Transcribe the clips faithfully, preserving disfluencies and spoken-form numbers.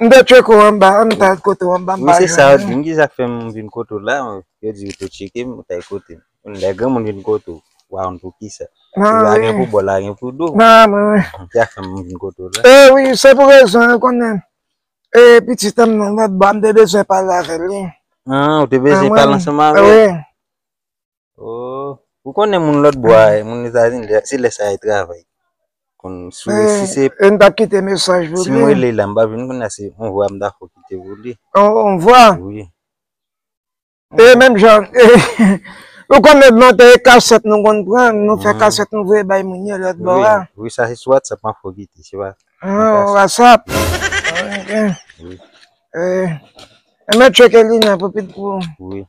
M te tcheke w anba, m t al kote w anba, m pa jwenn ou. Wi, se sa yo di m, ki sa k fè m vin kote w la, yo di yo te tcheke m, ou t al kote m. Lè granmoun vin kote w, w a konn poukisa. Si lagen pou bò, lagen pou do. Nan, mwen, wi. Sa fè m vin kote w la. E wi, se pou rezon an, konnen. E pitit an m nan lòt bò a, m te bezwen pale avè l, wi. Ah, ou te bezwen pale ansanm avè l? Wi. Oh, ou konnen moun lòt bò a, moun Etazini, se lè sa y travay. Konn sou, si se, e m t ap kite mesaj pou li. Si m rele la, m pa vin konn si yon vwa m ta fò kite pou li. On, on vwa? Wi. E menm jan, ou konnen nan te kasèt nou konn pran, nou fè kasèt nou voye bay moun yo lòt bò a. Wi, wi, sa se sou WhatsApp m ap fè w kite, se pa nan kasèt. Ah, WhatsApp. Ok. Wi. E, e mèt tcheke li nan pou pit pou, wi,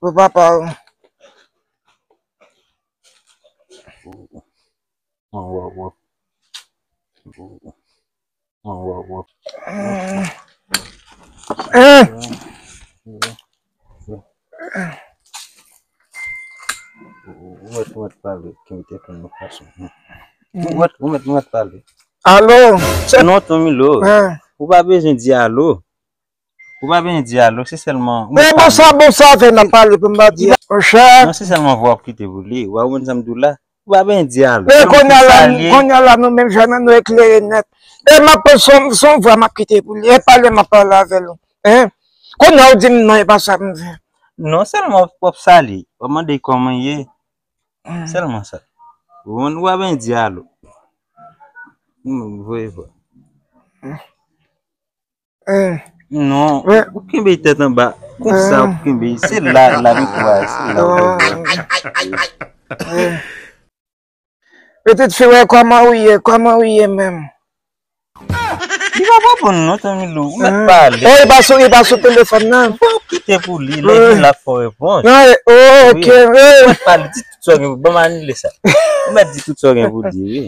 pou papa w. An wè, wè. An wè, wè. Eh! Ou mèt, ou mèt pale, kenbe telefòn nan fason. Ou mèt, ou mèt, ou mèt pale. Alo? Non, Tomilo. Ou pa bezwen di alo. Ou pa bezwen di alo, se sèlman ou mèt pale. Men bon sa, bon sa fè n ap pale pou m pa di, monchè. Non, se sèlman vwa w ap kite pou li. Ou pa konprann sa m di w la? Ou pa bezwen di alo. Men kounye a la, kounye a la, nou menm jèn an, nou eklere nèt. E m ap, se yon, se yon vwa m ap kite pou li. E pale m ap pale avè l. Hein? Kounye a ou di m non, e pa sa m vle. Non, sèlman w ap salye. W ap mande kòman l ye. Sèlman sa. Ou, ou pa bezwen di alo. M voye vwa. Eh. Non, ou kenbe tèt anba. Konsa ou kenbe. Se la, la nou kwa, se la ou kenbe. Eh. Pitit fi, wè kòman ou ye, kòman ou ye menm? Li pa reponn non, Tomilo, ou mèt pale. Eh, li pa sou, li pa sou telefòn nan. Bon, kite pou li, lè li vin la fò reponn. Non, eh, oh, ok, eh. Ou mèt pale, di tout sa w gen, ban m anile sa. Ou mèt di tout sa w gen pou di, wi.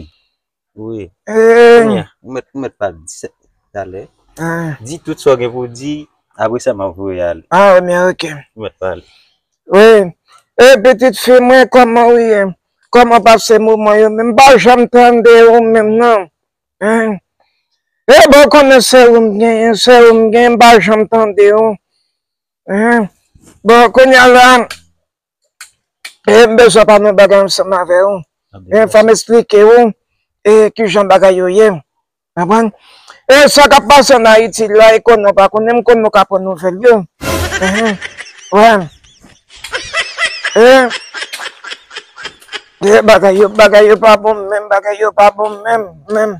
Wi. Eh. Kounye a, ou mèt, ou mèt pale di sa talè. Ah. Di tout sa w gen pou w di, apre sa, m ap voye ale. Ah, men ok. Ou mèt pale. Wi. E pitit fi mwen, kòman ou ye? Kòman pase moman yo? Men m pa janm tande ou menm, non. Hein? E bon, konnen se ou m genyen, se ou m genyen, m pa janm tande ou. Hein? Bon, kounye a la, e m bezwen pale yon bagay ansanm avè ou. E fò m esplike ou, e kijan bagay yo ye. Konprann? E sa k ap pase ann Ayiti la, e konnen ou pa konnen, m konnen ou ka pran nouvèl yo. Hein? Wè. E, e bagay yo, bagay yo pa bon menm, bagay yo pa bon menm, menm.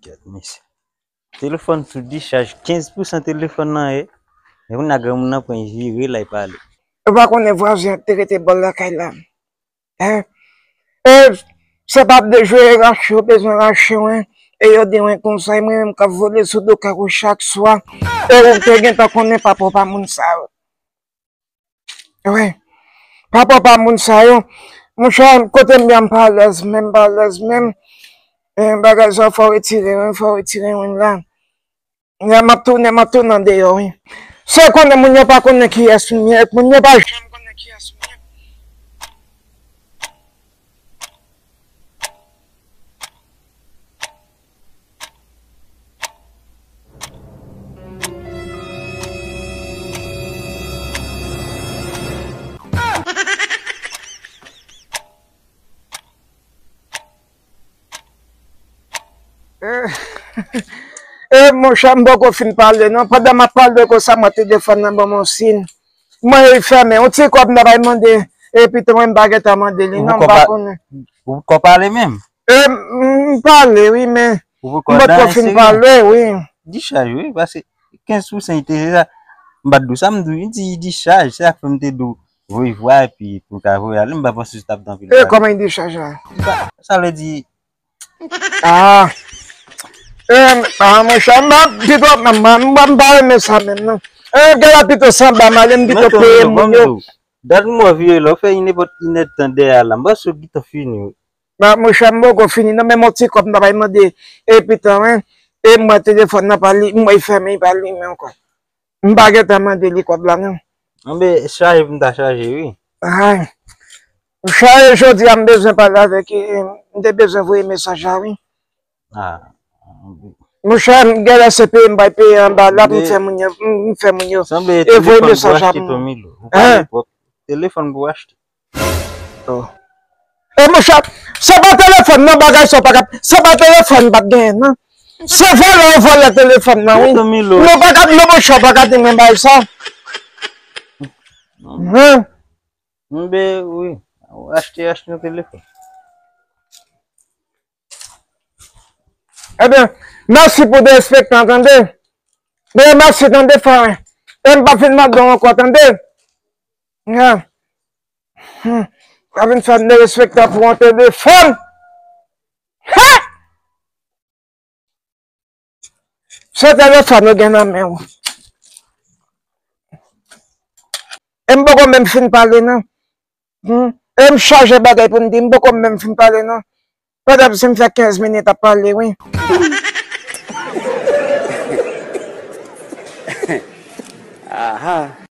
Gad mesye. Telefòn sou dichaj, kenz pousan telefòn nan ye. E kounye a granmoun nan pran vire l al pale. Ou pa konnen vwazen an te rete bò lakay la. Hein? E se pa de jwe rache, yo bezwen rache w, hein. E yo di w konsa, e mwen menm k ap vole sou do kay ou chak swa. E ou te gentan konnen papa w pa moun sa yo. Wi. Papa pa moun sa yo. Monchè, kote m ye a m pa alèz menm, m pa alèz menm. Eh, bagay sa fò retire wi, fò retire wi la. Ya m ap tounen, m ap tounen andeyò wi. Se konnen moun yo pa konnen kiyès m ye, moun yo pa janm konnen kiyès m ye. Eh, eh, monchè, m poko fin pale non. Pandan m ap pale konsa, mwen telefòn nan ban m yon siy. Mwen li fèmen. Yon ti kòb m ta bay mande. Epi tou mwen m pa gentan mande li non, m pa konnen. Ou poko pale menm? E, m, m pale wi, men m potko fin pale wi. Dichaj wi, paske kenz pousan li te se sa. M pa t di w sa, m di w, li di dichaj, se sa k fè m te di w voye vwa epi pou w ka voye ale, m pa panse w t ap gen anpil pale. E kòman li dichaj la? Sa, sa vle di. Ah. E, ah, monchè, m pa, pito, m, m, m, m pa renmen sa menm non. E, gade pito sanba m ale, m pito peye moun yo. Dat mwen vire la, ou fè nenpòt inèdtan dèyè la, m panse w gentan fini wi. Ba, monchè, m poko fini non, men yon ti kòb m ta bay mande, epi tan, wi. E m wè telefòn nan pa li, m wè l fèmen, li pa limen ankò. M pa gentan mande li kòb la non. Anben, chaje pou m ta chaje wi. Ay. Chaje jodi a, m bezwen pale avèk, eh, m te bezwen voye mesaj la wi. Ah. Monchè, m genlè se peye m bay peye anba la, m fè moun yo, m fè moun yo. Sanble e voye mesaj a m. Ou pale pwòp. Telefòn pou w achte. E monchè, se pa telefòn nan bagay sa w pa ka, se pa telefòn m pa t genyen nan. Se vòlè w vòlè telefòn nan, wi. Nou pa ka, nou monchè, w pa ka di mwen bay sa. Mbe, wi. Achte, achte yon telefòn. Ebyen, mèsi pou derespektan, tande. Ebyen, mèsi, tande, frè. E m pa fin mande w ankò, tande. Nga. Hmm. Pa vin fè m derespektan pou yon telefòn. Ha! Se telefòn ou gen nan men w. E m poko menm fin pale, non. Hmm. E m chaje bagay pou m di, m poko menm fin pale, non. Petèt si m fè kenz minit ap pale, wi. Aha.